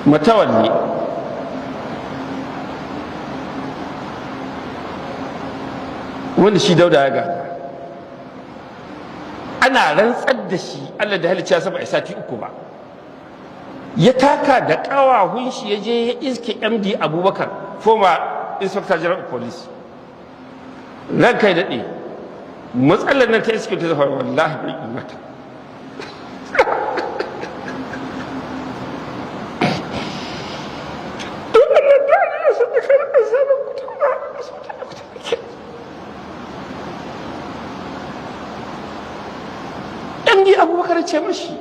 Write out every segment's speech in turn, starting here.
Matawalle wanda shi Dauda ya gada, ana rantsar da shi, Allah da halicci ya saba a sati 3 ba, ya taka da ƙawahun shi ya je ya iske MD Abubakar, former Inspector General of Police. Ran kai daɗe, matsalar nan ta iske ta zafa, wallahi bai yi mata. Don Allah da Allah ya san da kar an samu ku tauna su ta ku ta. MD Abubakar ce mashi,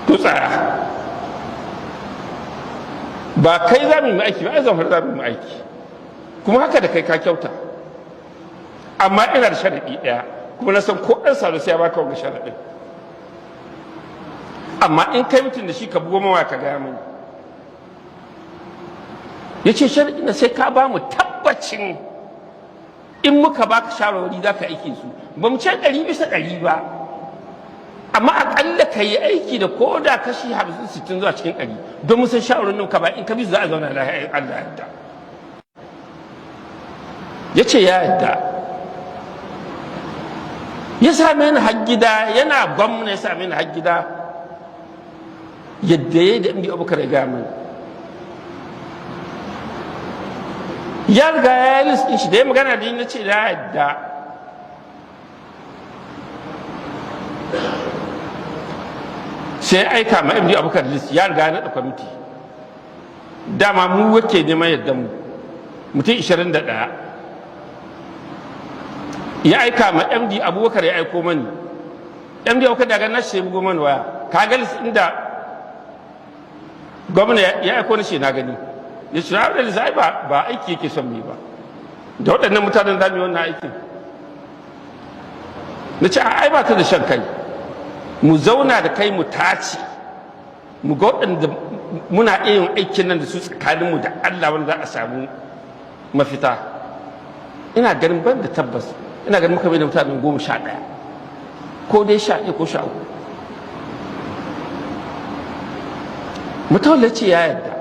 to tsaya, ba kai za mu yi aiki ba, ai Zamfara za mu yi aiki, kuma haka da kai ka kyauta, amma ina da sharaɗi ɗaya, kuma na san ko ɗan salo sai ya baka wani sharaɗin, amma in kai mutum da shi ka bugo mawa ka gaya mani. Ya ce sharaɗi na sai ka ba mu tabbacin in muka baka shawarwari za ka aiki su, ba mu ce 100% ba, amma aƙalla ka yi aiki da ko da kashi 50, 60 zuwa cikin 100, don mu san shawarwarin ka ba in ka bi su za a zauna lafiya. Allah yadda ya ce ya yadda. Ya same ni har gida, yana gwamna, ya same ni har gida, yadda ya yi da MD Abubakar ya gaya mani. Ya riga ya yi list ɗin shi da ya magana da ni, na ce da yadda. Sai aika ma MD Abubakar list, ya riga ya naɗa kwamiti. Dama mu wake neman yadda mu mutum 21 ya aika ma MD Abubakar, ya aiko mani. MD Abubakar daga na shi bugo mani waya, ka ga list inda gwamna ya aiko? Na shi na gani. Ya ce na list, ai ba aiki yake son mu yi ba, da waɗannan mutanen za mu yi wannan aikin? Na ce ai ba ta da shan kai, mu zauna da kai mu tace, mu ga waɗanda muna iya yin aikin nan da su tsakaninmu da Allah, wanda za a samu mafita. Ina ganin ban da tabbas, ina ganin muka bai da mutanen 11, ko dai 11 ko 13. Mutawalla ce ya yarda.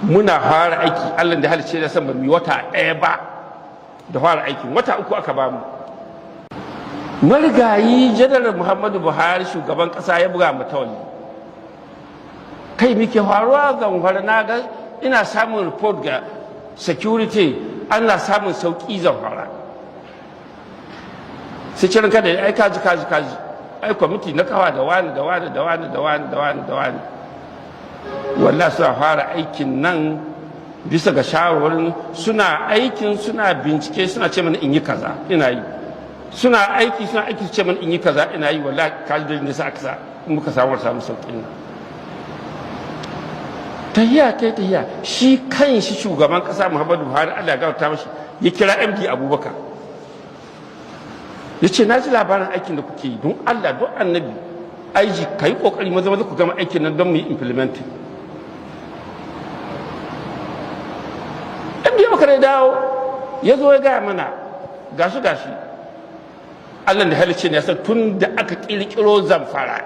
Muna fara aiki, Allah da halicce da san ba mu wata ɗaya ba da fara aiki, wata 3 aka bamu. Marigayi Janar Muhammadu Buhari, shugaban kasa, ya buga Mutawalli, kai, muke faruwa Zamfara? Na ga ina samun report ga security, ana samun sauki Zamfara. Sai cirin kada ai kaji kaji kaji, ai kwamiti na kawa da wani da wani da wani da wani da wani da wani, wallahi suna fara aikin nan bisa ga shawarwarin, suna aikin, suna bincike, suna ce mana in yi kaza, ina yi. Suna aiki, suna aiki, su ce mana in yi kaza, ina yi. Wallahi kaji da nisa aka sa muka samu sauƙin nan. Tahiya ta tahiya, shi kan shi shugaban kasa Muhammadu Buhari, Allah ya gafarta mashi, ya kira MD Abubakar, ya ce na ji labarin aikin da kuke yi, don Allah don annabi aiji ka yi kokari maza maza ku gama aikin nan don mu yi implementing. MD Abubakar ya dawo, ya zo ya gaya mana gashi gashi. Allah da halicce ne ya san tun da aka kirkiro Zamfara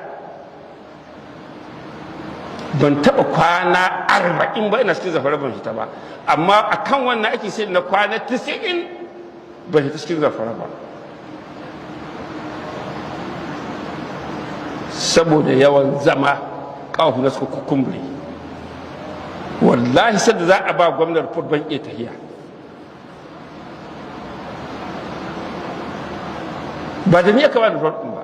ban taɓa kwana 40 ba ina cikin Zamfara ban fita ba, amma a kan wannan ake sai na kwana 90 ban fita cikin Zamfara ba, saboda yawan zama ƙawafu na suka kukumbure. Wallahi sadda za a ba gwamnar report ban iya tahiya. Ba da ni aka ba report ɗin ba.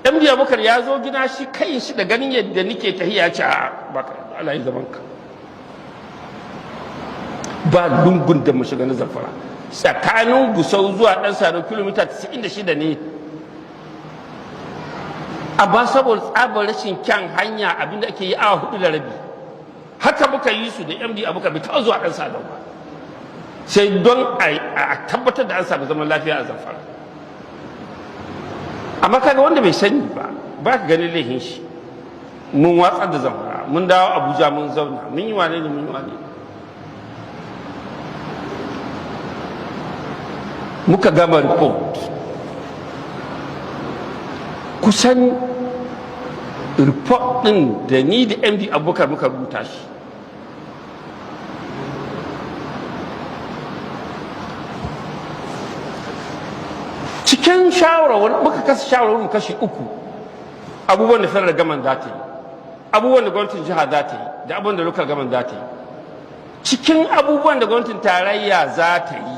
MD Abubakar ya zo gina shi kai shi da ganin yadda nike tahiya, ce a baka Allah ya zaman ka. Ba lungun da mu shiga na Zamfara, tsakanin Gusau zuwa Dan Sano kilomita 96 ne, amma saboda tsabar rashin kyan hanya, abinda ake yi awa 4.5, haka muka yi su da MD Abubakar. Bai taɓa zuwa Dan Sano ba sai don a tabbatar da an samu zaman lafiya a Zamfara. Amma kaga wanda bai sani ba, ba ka ganin laifin shi. Mun watsar da Zamfara, mun dawo Abuja, mun zauna, mun yi wane ne, mun yi wane. Muka gama report kusan Report ɗin da ni da MD Abubakar muka rubuta shi, cikin shawarwar muka kasa shawarwarin kashi uku: abubuwan da federal government za ta yi, abubuwan da gwamnatin jiha za ta yi, da abubuwan da local government za ta yi. Cikin abubuwan da gwamnatin tarayya za ta yi,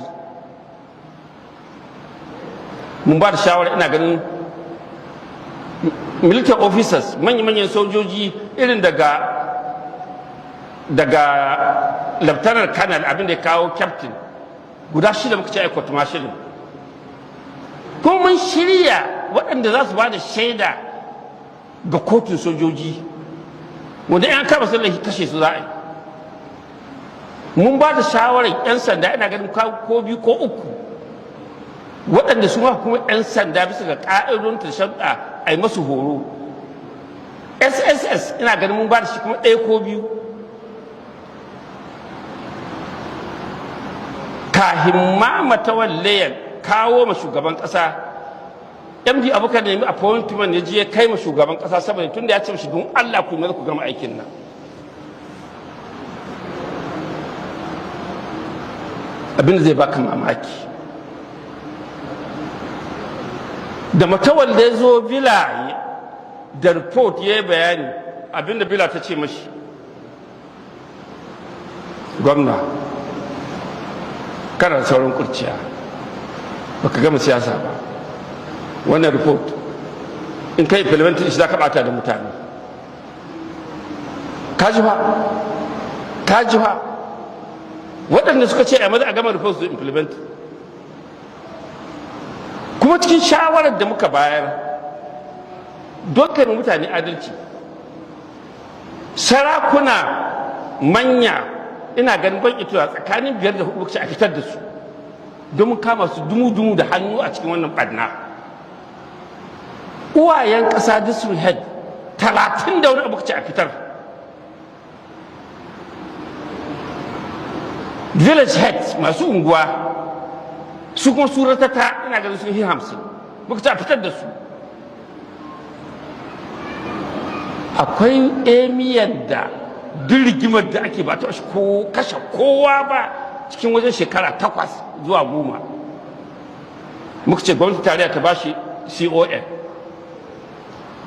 mun ba da shawara, ina ganin military officers, manya-manyan sojoji irin daga lieutenant colonel abin da ya kawo captain, guda shida muka ce a court martial. Kuma mun shirya waɗanda za su ba da shaida ga kotun sojoji, wanda yan kama sun laifi kashe su za a yi. Mun ba da shawarar 'yan sanda, ina ganin ko biyu ko uku, waɗanda su ma kuma 'yan sanda bisa ga ƙa'idon ta sharuɗa a yi masu horo. SSS, ina ganin mun ba da shi kuma ɗaya ko biyu. Kahin ma Matawalle kawo ma shugaban ƙasa, MD Abubakar nemi appointment, ya je ya kai ma shugaban ƙasa, saboda tun da ya ce mashi, "Don Allah ku yi maza ku gama aikin nan." Abin da zai baka mamaki, da Matawalle ya zo Villa da report, ya yi bayani, abin da Villa ta ce mashi, "Gwamna, kana da sauran kurciya, baka gama siyasa ba. Wannan report in kai implementing shi, za ka bata da mutane." Kaji fa, kaji fa, waɗanda suka ce a maza a gama report su implement. Kuma cikin shawarar da muka bayar, don kai mutane adalci, sarakuna manya, ina ganin ban ituwa tsakanin biyar da hudu, a fitar da su, domin kama su dumu-dumu da hannu a cikin wannan barna. Uwayen ƙasa, district head, 30 da wani abu, ce a fitar. Village head, masu unguwa, su kuma suratata, ina ganin sun yi 50, muka ce a fitar da su. Akwai emiyan da duk rigimar da ake ba ta ko kashe kowa ba cikin wajen shekara 8 zuwa 10, muka ce gwamnati tarayya ta bashi CON,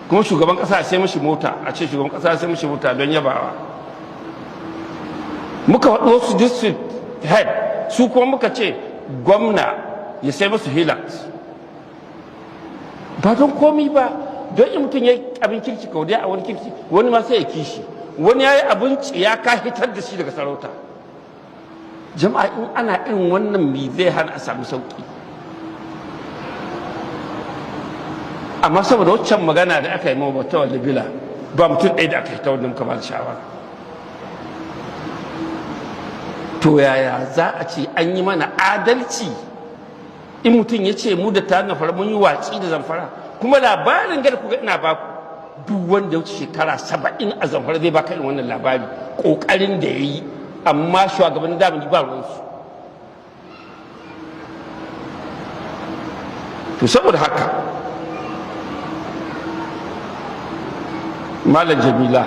kuma shugaban kasa sai mashi mota, a ce shugaban kasa sai mashi mota don yabawa. Muka faɗi wasu district head, su kuma muka ce gwamna ya sai masu Hilux, ba don komi ba, don in mutum ya yi abin kirki kawai a wani kirki, wani ma sai ya kishi. Wani ya yi abin ya ka hitar da shi daga sarauta. Jama'a, in ana irin wannan, mi zai hana a sami sauki? Amma saboda waccan magana da aka yi mawa ta wanda bila ba mutum ɗaya da aka yi ta wanda muka ba da shawara, to yaya za a ce an yi mana adalci in mutum ya ce mu da ta Zamfara mun yi watsi da Zamfara? Kuma labarin gada kuga ina baku, duk wanda ya wuce shekara 70 a Zamfara zai baka irin wannan labari, ƙoƙarin da ya yi, amma shugabannin zamani ba ruwansu. To saboda haka, Malam Jamila,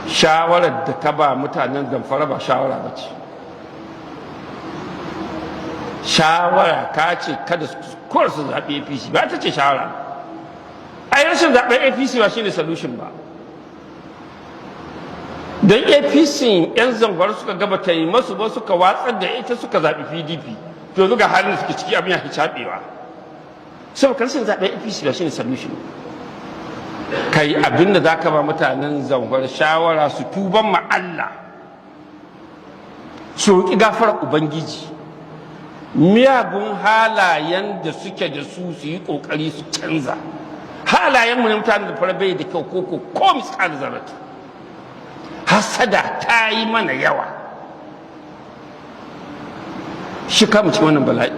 shawarar da ka ba mutanen Zamfara ba shawara ba ce. Shawara ka ce kada su kuskura su zaɓi APC, ba ta ce shawara. Ai rashin zaɓen APC ba shine solution ba, don APC 'yan Zamfara suka gaba ta yi masu ba, suka watsar da ita, suka zaɓi PDP. To yanzu ga halin da suke ciki, abin ya fi caɓewa. Saboda rashin zaɓen APC ba shine solution. Kai abin da za ka ba mutanen Zamfara shawara, su tuban ma Allah, su roƙi gafarar Ubangiji, miyagun halayen da suke da su, su yi ƙoƙari su canza halayen mu. Ne mutanen da fara bai da kyau ko ko misƙal zarrat. Hasada ta yi mana yawa, shi kama cikin wannan bala'i.